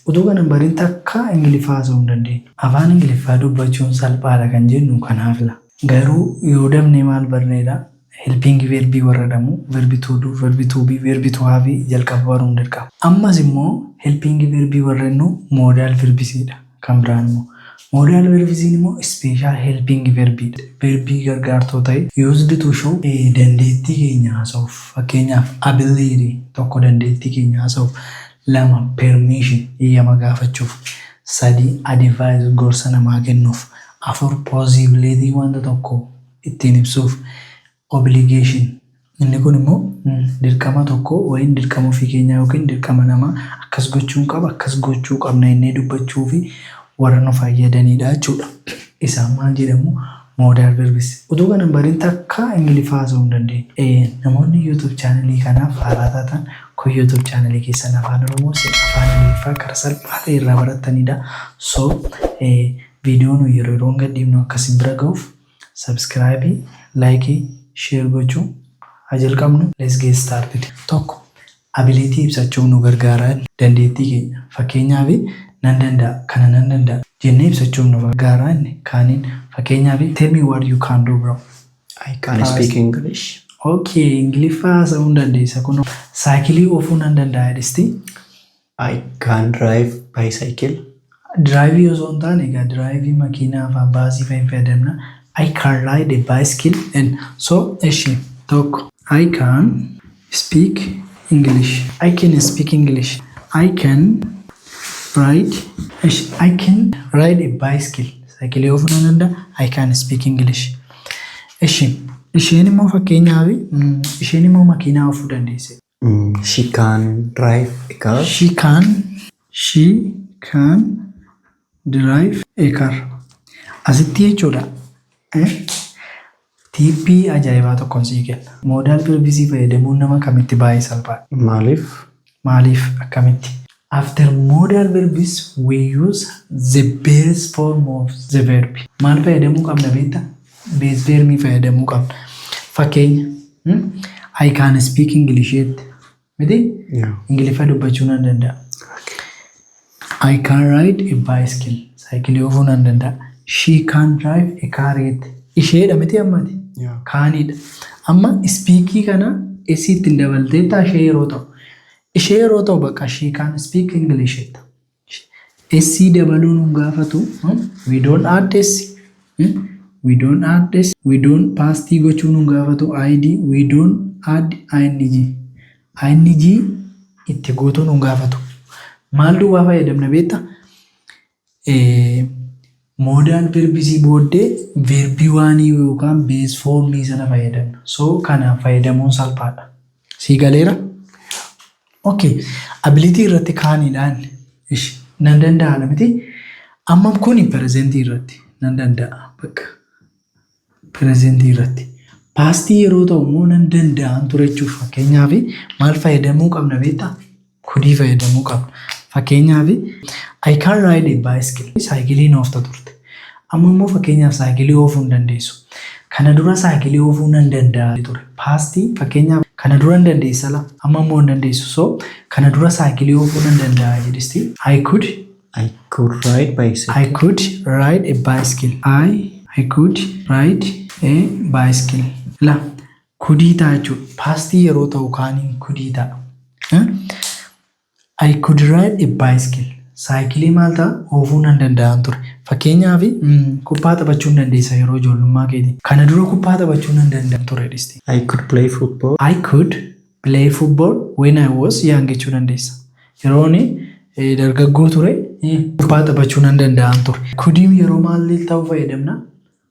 Utuu kana hin barin takka Ingiliffaa haasa'uu hin dandeenyu. Afaan Ingiliffaa dubbachuun salphaadha kan jennu kanaaf la. Garuu yoo dabnee maal barneedha? Helping verbii warra jedhamu, verb to do, verb to be, verb to have jalqaba baruun dirqama. Ammas immoo helping verbii warra jennu modal verbsiidha kan biraan immoo. Modal verbsiin immoo special helping verbiidha. Verbii gargaartoo ta'e used to show dandeettii keenya haasa'uuf. Fakkeenyaaf, ability tokko dandeettii keenya haasa'uuf, lama permission eeyyama gaafachuuf, sadi advice gorsa namaa kennuuf, afur possibility wanta tokko ittiin ibsuuf, obligation inni kun immoo dirqama tokko wayin dirqama ofii keenyaa yookiin dirqama namaa akkas gochuun qaba, akkas gochuu qabna innee dubbachuu fi warra nu fayyadanidha jechuudha. Isaan maal jedhamu? Modal verbs. Utuu kana hin barin takka Ingiliffaa haasa'uu hin dandeenyu. Namoonni YouTube channelii kanaaf haaraa taatan, kun YouTube channelii keessan Afaan Oromoo isin afaan Ingiliffaa karaa salphaa ta'e irraa barattanidha. So viidiyoo nu yeroo yeroon gadhiifnu akkasin bira ga'uuf subscribe, like, share gochuu haa jalqabnu. Let's get started. Tokko, ability ibsachuuf nu gargaara, dandeettii keenya. Fakkeenyaaf, nan danda'a, kana nan danda'a jennee ibsachuuf nu gargaara. Inni kaaniin fakkeenyaaf, tell me what you can do, bro. I can speak English. Okay, Ingiliffaa haasa'uu hin dandeessa kun. Saayikilii oofuu nan danda'a jedhisti. I can drive bicycle. Drive osoo hin taane, egaa drive makiinaa fa'aa, baasii fa'a hin fayyadamna. I can ride a bicycle and so ishi tokko I can speak English. I can speak English. I can ride ishi I can ride a bicycle. Saayikilii oofuu nan danda'a. I can speak English. Ishi isheen immoo, fakkeenyaaf, isheen immoo makiinaa oofuu dandeesse. She can drive a car. She can drive a car. Asitti jechuudha. Tipii ajaa'ibaa tokkoon sii kenna. Modal verbsii fayyadamuun nama kamitti baay'ee salphaadha? Maaliif? Maaliif, akkamitti? After modal verbs we use the base form of the verb. Maal fayyadamuu qabna beektaa? Base verbii fayyadamuu qabna. Fakkeenya, I can speak English jette. Miti? Yeah. Ingiliffa dubbachuu nan danda'a. I can ride a bicycle. Saayikilii oofuu nan danda'a. She can drive a car jette. Isheedha miti ammati? Yeah. Caniidha. Amma speakii kana S ittiin dabalteetta ishee yeroo ta'u. Ishee yeroo ta'u bakka she can speak English jetta. S dabaluu nun gaafatu. We don't add S. We don't add S. We don't past gochuu nun gaafatu ID. We don't add ing. Ing itti guutuu nun gaafatu. Maal duwwaa fayyadamna beektaa? Modal verbsii booddee verbii waanii yookaan base formii sana fayyadamna. So kanaaf fayyadamuun salphaadha. Sii galeera? Okay. Ability irratti caniidhaan ishi nan danda'a miti. Amma kuni presentii irratti nan danda'a bakka presentii irratti. Pastii yeroo ta'u immoo nan danda'an ture jechuuf, fakkeenyaaf, maal fayyadamuu qabna beektaa? Couldii fayyadamuu qabna. Fakkeenyaaf, I can ride a bicycle. Saayikilii oofta turte. Amma immoo fakkeenyaaf saayikilii oofuu hin dandeessu. Kana dura saayikilii oofuu nan danda'a ture. Pastii fakkeenyaaf kana dura hin dandeessa la. Amma immoo hin dandeessu. So kana dura saayikilii oofuu nan danda'a jedhisti. I could I could ride bicycle. I could ride a bicycle. I could ride a bicycle. La, couldii ta'a jechuudha. Pastii yeroo ta'u caniin couldii ta'a. I could ride a bicycle. Saayikilii maal ta'a? Oofuu nan danda'an ture. Fakkeenyaaf, kubbaa taphachuu hin dandeessa yeroo ijoollummaa keetii. Kana dura kubbaa taphachuu nan danda'an ture dhisti. I could play football. I could play football when I was young jechuu dandeessa. Yeroo inni dargaggoo ture kubbaa taphachuu nan danda'an ture. Couldiin yeroo maal ta'uu fayyadamna?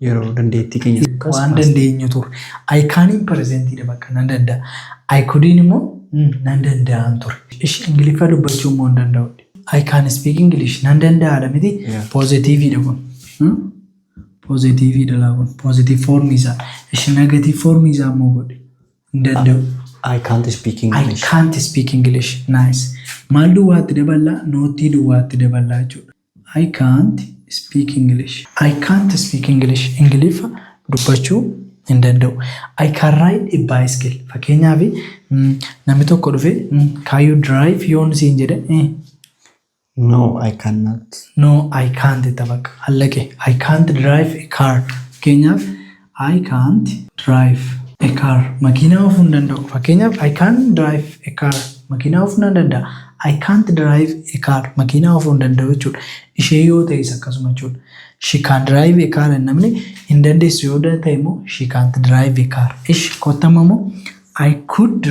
Yeroo dandeettii keenya. Waan dandeenyu ture. I caniin presentiidha, bakka nan danda'a. I couldiin immoo nan danda'an ture. Ishi Ingiliffa dubbachuu immoo hin danda'u. I can speak English nan danda'aadha miti? Yeah. Positiveiidha kun. Positiveiidha laa kun. Positive formii isaa. Ishi negative formii isaa immoo godhe. Hin danda'u. I can't speak I English. can't speak English. Nice. Maal duwwaatti daballaa? Notii duwwaatti daballaa jechuudha. I can't speak English. I can't speak English. Ingiliffa dubbachuu hin danda'u. I can ride a bicycle. Fakkeenyaaf, namni tokko dhufe, "Can you drive?" yoon siin jedhe, No, I cannot. No, I can't itti bakka hallaqe. I can't drive a car. Fakkeenyaaf, I can't drive a car. Makiinaa oofuu hin danda'u. Fakkeenyaaf, I can't drive a car. Makiinaa oofuu nan danda'a. I can't drive a car. Makiinaa oofuu hin danda'u jechuudha. Ishee yoo ta'es akkasuma jechuudha. She can drive a car, namni hin dandeessu yoo ta'e immoo she can't drive a car. Ishi kottama immoo I could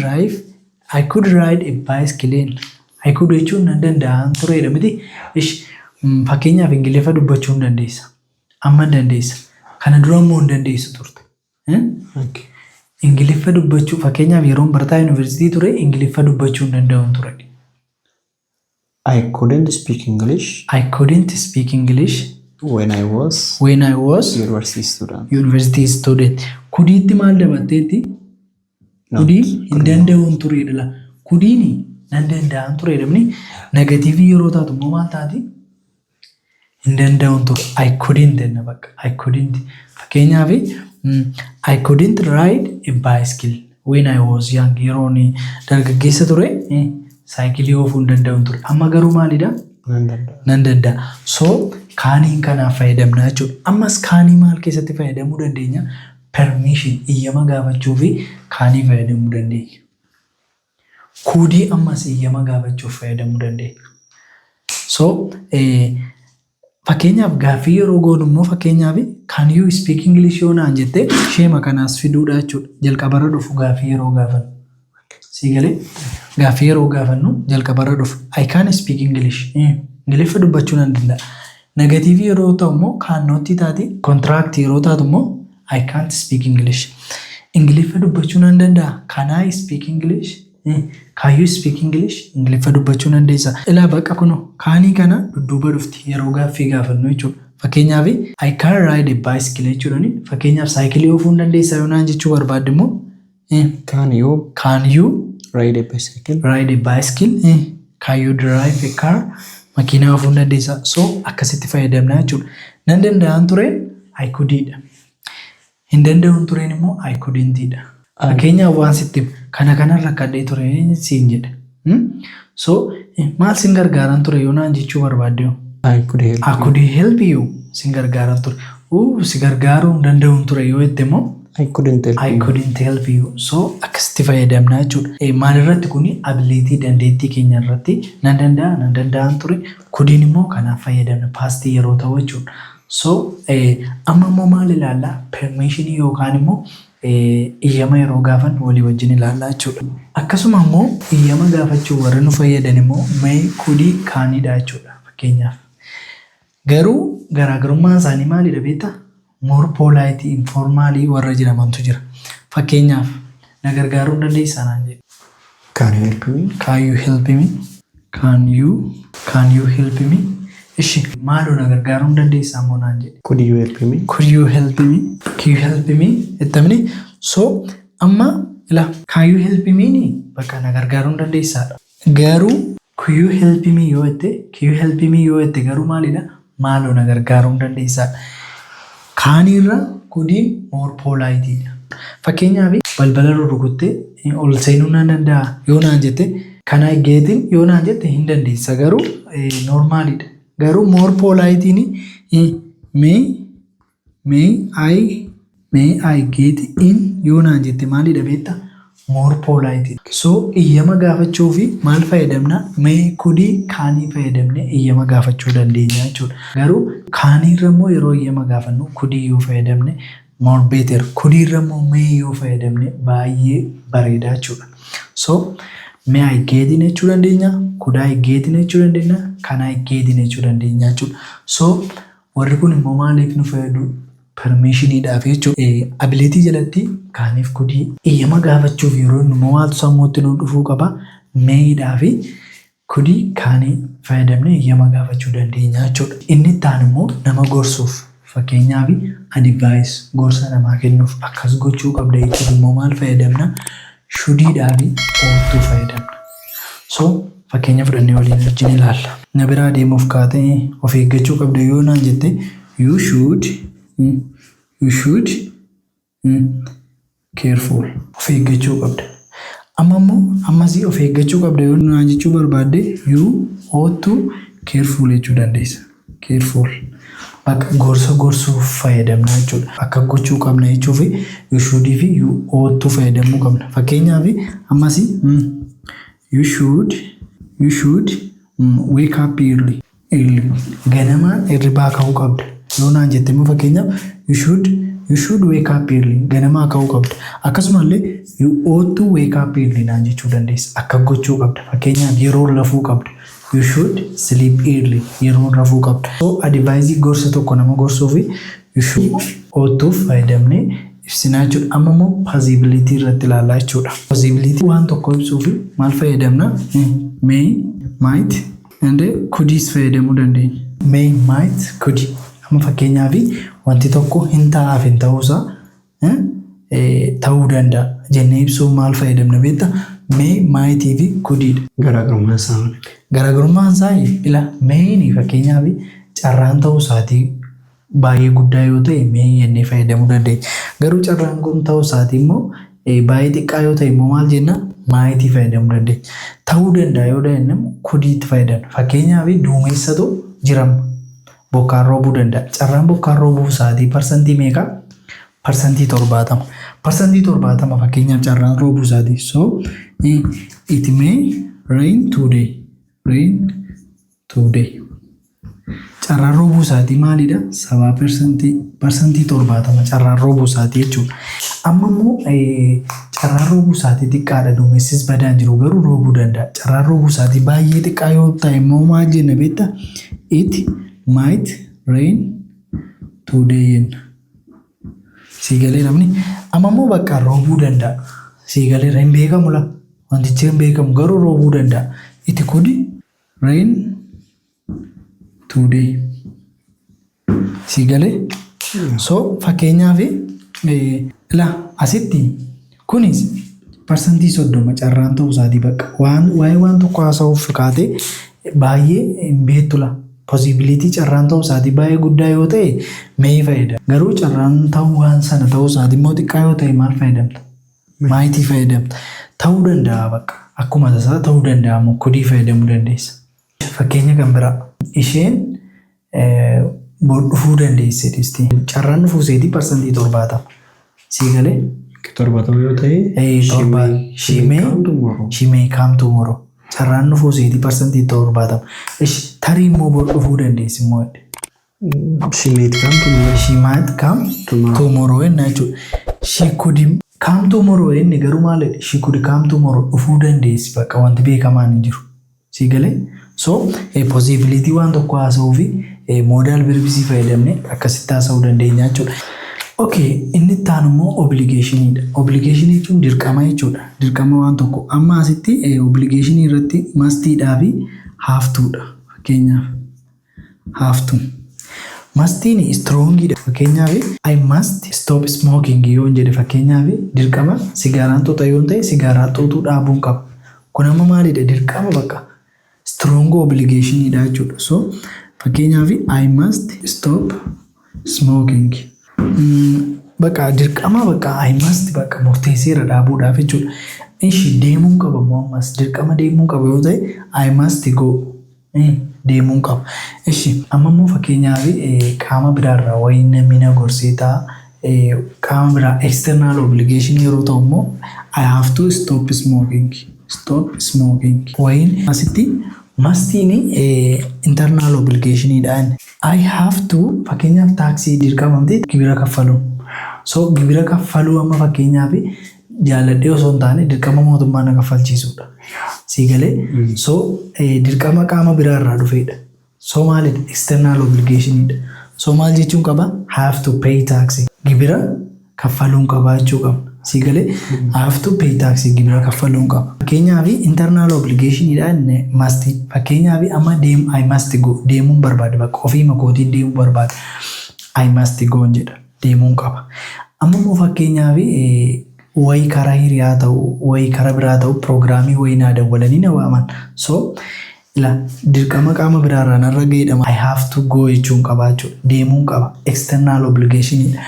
ride a bicycle. I could jechuun nan danda'an turedha miti. Ishi, fakkeenyaaf, Ingiliffa dubbachuu hin dandeessa. Amma hin dandeessa. Kana dura immoo hin dandeessu turte. Okay. Ingiliffa dubbachuu, fakkeenyaaf, yeroon barataa yuunivarsiitii ture Ingiliffa dubbachuu hin danda'u ture. I couldn't speak English I couldn't speak English when I was when I was university student. University student. Couldiitti maal dabalteetti? Not. Couldii hin danda'uun turedha la. Couldiin nan danda'an turedha mini negative yeroo taatu immoo maal taati? Hin danda'uun ture. I couldn't jenna bakka. I couldn't. Fakkeenyaaf, I couldn't ride a bicycle when I was young. Yeroo inni dargaggeessa ture saayikilii oofuu hin danda'uun ture. Amma garuu maalidha? Nan danda'a. Nan danda'a. So canii kanaaf fayyadamna jechuudha. Ammas canii maal keessatti fayyadamuu dandeenya? Permission, iyyama gaafachuu fi canii fayyadamuu dandeenya. Couldii ammas iyyama gaafachuuf fayyadamuu dandeenya. So fakkeenyaaf, gaaffii yeroo goonu immoo, fakkeenyaaf, "Can you speak English?" yoo naan jette, sheema kanaas fiduudha jechuudha. Jalqabarra dhufu gaaffii yeroo gaafannu. Sii galee? Gaaffii yeroo gaafannu jalqabarra dhufu. I can speak English. Ingiliffa dubbachuu nan danda'a. Negative yeroo ta'u immoo kaannootti taati. Contract yeroo taatu immoo I can't speak English. Ingiliffa dubbachuu nan danda'a. Can I speak English? Can you speak English? Ingiliffa dubbachuu dandeessa. Ilaa bakka kunoo canii kana dudduuba dhufti yeroo gaaffii gaafannu jechuudha. Fakkeenyaaf, I can ride a bicycle jechuudhaani, fakkeenyaaf, saayikilii oofuu hin dandeessaa yoo naan jechuu barbaadde immoo Can you can you ride a bicycle? Ride a bicycle? Can you drive a car? Makiinaa oofuu hin dandeessaa. So akkasitti fayyadamna jechuudha. Nan danda'an tureen I couldidha. Hin danda'uun tureen immoo I couldn'tidha. Fakkeenyaaf, waan sitti himu, kana kanan rakkadhee ture siin jedhe. So maal sin gargaaran ture yoo naan jechuu barbaadde hoo? I could help I you. Could help you, sin gargaaran ture. Si gargaaruu hin danda'uun ture yoo jette immoo I couldn't help I you. Couldn't help you. So akkasitti fayyadamna jechuudha. Maalirratti kuni? Ability, dandeettii keenya irratti nan danda'a, nan danda'an ture. Couldiin immoo kanaaf fayyadamna past yeroo ta'u jechuudha. So amma immoo maal ilaallaa? Permission yookaan immoo iyyama yeroo gaafannu walii wajjin ilaallaa jechuudha. Akkasuma immoo iyyama gaafachuu warri nu fayyadan immoo may, couldii, canidha jechuudha fakkeenyaaf. Garuu garaagarummaan isaanii maalidha beektaa? More polite, informal warra jedhamantu jira. Fakkeenyaaf, na gargaaruu dandeessaa naan jedhe. Can you help me? Can you help me? Can you help me? Ishi, maaloo na gargaaruu hin dandeessaa immoo naan jedhe. Could you help me? Could you help me? Can you help me? Jettamni. So amma ila can you help me ni bakka na gargaaruu hin dandeessaadha. Garuu could you help me yoo jette, could you help me yoo jette garuu maalidha? Maaloo na gargaaruu hin dandeessaadha. Canirra couldiin more politeidha. Fakkeenyaaf, balbala rukuttee ol seenuu nan danda'a yoo naan jette, can I get in yoo naan jette hin dandeessa, garuu normalidha. Garuu more politeiin may I get in yoo naan jette maalidha beektaa? More polite. So iyyama gaafachuu fi maal fayyadamna? May, couldii, canii fayyadamne iyyama gaafachuu dandeenya jechuudha. Garuu canirra immoo yeroo iyyama gaafannu couldii yoo fayyadamne more better. Couldiirra immoo may yoo fayyadamne baay'ee bareeda jechuudha. So may I get in jechuu dandeenya, could I get in jechuu dandeenya, can I get in jechuu dandeenya jechuudha. So warri kun immoo maaliif nu fayyadu? Permissioniidhaaf jechuudha. Ability jalatti caniif couldii iyyama gaafachuuf yeroo inni immoo maaltu sammuutti nu dhufuu qaba? Maydhaa fi couldii, canii fayyadamnee iyyama gaafachuu dandeenya jechuudha. Inni itti aanu immoo nama gorsuuf, fakkeenyaaf, advice, gorsa namaa kennuuf, akkas gochuu qabda jechuuf immoo maal fayyadamna? Shouldiidhaa fi ought to fayyadamna. So fakkeenya fudhannee waliin wajjin ilaalla. Na biraa deemuuf kaatee of eeggachuu qabda yoo naan jette, you should careful, of eeggachuu qabda. Amma immoo ammasii of eeggachuu qabda yoo naan jechuu barbaadde, you ought to Careful jechuu dandeessa. Careful. Bakka gorsa gorsuuf fayyadamna jechuudha. Akka gochuu qabna jechuu fi you should fi you ought to fayyadamuu qabna. Fakkeenyaaf ammas you should wake up early. Early. Ganamaan hirribaa ka'uu qabda. Yoo naan jette immoo, fakkeenyaaf, you should wake up early. Ganamaa ka'uu qabda. Akkasumallee you ought to wake up early naan jechuu dandeessa. Akka gochuu qabda. Fakkeenyaaf, yeroo rafuu qabda. You should sleep early. Yeroo rafuu qabda. So advice, gorsa tokko nama gorsuu fi you should, ought to fayyadamnee ibsinaa jechuudha. Amma immoo possibility irratti ilaallaa jechuudha. Possibility waan tokko ibsuu fi maal fayyadamna? May, might and could fayyadamuu dandeenya. May, might, could. Amma fakkeenyaaf wanti tokko hin ta'aaf hin ta'uusaa, ta'uu danda'a jennee ibsuu maal fayyadamna beektaa? May, might fi couldidha. Garaagarummaan isaa maali? Garaagarummaan isaa, ila, mayni fakkeenyaaf carraan ta'uu isaatii baay'ee guddaa yoo ta'e may jennee fayyadamuu dandeenya. Garuu carraan kun ta'uu isaatii immoo baay'ee xiqqaa yoo ta'e immoo maal jenna? Might fayyadamuu dandeenya. Ta'uu danda'a yoo ta'e immoo couldiitti fayyadamna. Fakkeenyaaf, duumessatu jirama. Bokkaan roobuu danda'a. Carraan bokkaan roobuu isaatii parsantii meeqa? 70%. 70% fakkeenyaaf carraan roobuu isaatii. So it may rain today. Rain today. Carraan roobuu isaatii maalidha? Sabaa 70% carraan roobuu isaatii jechuudha. Amma immoo carraan roobuu isaatii xiqqaadha, duumessis badaan jiru, garuu roobuu danda'a. Carraan roobuu isaatii baay'ee xiqqaa yoo ta'e immoo maal jenna beektaa? It might rain today jenna. Sii galee namni? Amma immoo bakka roobuu danda'a. Sii galeera, hin beekamu la. Wantichi hin beekamu, garuu roobuu danda'a. It could rain today. Sii galee? So fakkeenyaaf, la, asitti kunis 30% carraan ta'uu isaatii, bakka waan waa'ee waan tokko haasa'uuf kaatee baay'ee hin beektu la. Possibility, carraan ta'uu isaatii baay'ee guddaa yoo ta'e may fayyada. Garuu carraan ta'uu waan sana ta'uu isaatii immoo xiqqaa yoo ta'e maal fayyadamta? Might fayyadamta. Ta'uu danda'a, bakka akkuma tasaa ta'uu danda'a immoo could fayyadamuu dandeessa. Fakkeenya kan biraa, isheen bor dhufuu dandeesse dhiisti. Carraan dhufuu isheetii 70%. Sii galee? 70 yoo ta'e, Torba, she may come tomorrow. She may come tomorrow. Carraan dhufuu isheetii 70%. Ishi tarii immoo bor dhufuu dandeessi immoo. She may come tomorrow. She might come Tomorrow. tomorrow jenna jechuudha. She could come tomorrow inni garuu maalidha? She could come tomorrow, dhufuu dandeessi, bakka wanti beekamaan hin jiru. Sii galee? So possibility waan tokko haasa'uu fi modal verbs fayyadamne akkasitti haasa'uu dandeenya jechuudha. Okay, inni itti aanu immoo obligationiidha. Obligation jechuun dirqama jechuudha. Dirqama waan tokko. Amma asitti obligation irratti mustiidhaa fi have todha. Fakkeenyaaf, have to. Mustiin strongiidha. Fakkeenyaaf, "I must stop smoking" yoo jedhe, fakkeenyaaf, dirqama sigaaraan xuuxa yoo ta'e sigaaraa xuuxuu dhaabuun qaba. Kun amma maalidha? Dirqama, bakka strong obligationiidha jechuudha. So fakkeenyaaf, "I must stop smoking." Bakka dirqama, bakka I must, bakka murteesseera dhaabuudhaaf jechuudha. Ishi deemuun qaba immoo, ammas dirqama deemuun qaba yoo ta'e, I must go. Deemuun qaba. Ishi amma immoo fakkeenyaaf qaama biraarraa wayii namni na gorsee ta'a. Qaama biraa, external obligation yeroo ta'u immoo, I have to stop smoking. Stop smoking. Wayiin asitti mustiin internal obligationidha. I have to, fakkeenyaaf, tax dirqamamte gibira kaffaluu. So gibira kaffaluu amma fakkeenyaaf jaalladhee osoo hin taane dirqama mootummaa na kaffalchiisudha. Sii galee? So dirqama qaama biraarraa dhufedha. So maalidha? External obligationidha. So maal jechuun qaba? Have to pay tax. Gibira kaffaluun qaba jechuu qaba. Sii galee? Have to pay tax, gibira kaffaluun qaba. Fakkeenyaaf, internal obligationidha inni must. Fakkeenyaaf, amma deem, I must go, deemuun barbaada, bakka ofii makootiin deemuu barbaada. I must go jedha, deemuun qaba. Amma immoo fakkeenyaaf wayii karaa hiriyaa ta'u, wayii karaa biraa ta'u, piroogiraamii wayii naa dawwalanii na waaman. So ila dirqama qaama biraarraa narra ga'edha. I have to go jechuun qaba jechuudha. Deemuun qaba. External obligationidha.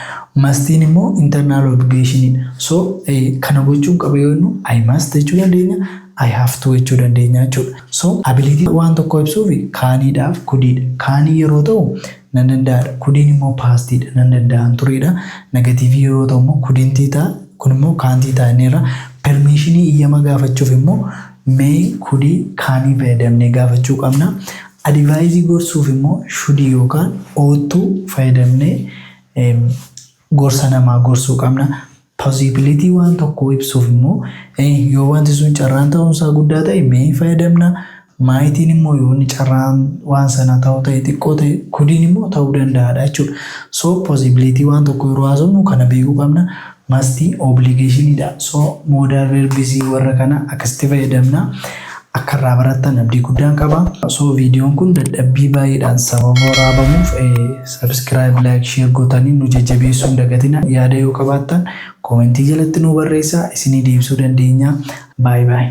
Mustiin immoo internal obligationidha. So kana gochuun qaba yoo jennu I must jechuu dandeenya. "I have to" jechuu dandeenya jechuudha. So ability waan tokko ibsuuf caniidhaaf couldiidha. Canii yeroo ta'u nan danda'aadha. Couldiin immoo pastiidha. Nan danda'an turedha. Negative yeroo ta'u immoo couldn't ta'a. Kun immoo kaantii ta'aniirra. Permission, iyyama gaafachuuf immoo may, could, can fayyadamnee gaafachuu qabna. Advice gorsuuf immoo should yookaan ought to fayyadamnee gorsa namaa gorsuu qabna. Possibility waan tokkoo ibsuuf immoo yoo wanti sun carraan ta'uunsaa guddaa ta'e may fayyadamna. Mightiin immoo yoo inni carraan waan sana ta'uu ta'e xiqqoo ta'e, couldiin immoo ta'uu danda'aadha jechuudha. So possibility waan tokko yeroo haasofnu kana beekuu qabna. Must obligationiidha. So modal verbs warra kana akkasitti fayyadamna. Akka irraa barattan abdii guddaan qaba. So viidiyoon kun dadhabbii baay'eedhaan sababa waraabamuuf subscribe, like, share gootanii nu jajjabeessuu hin dagatina. Yaada yoo qabaattan comment jalatti nu barreessaa, isinii deebisuu dandeenya. Baay'ee baay'ee.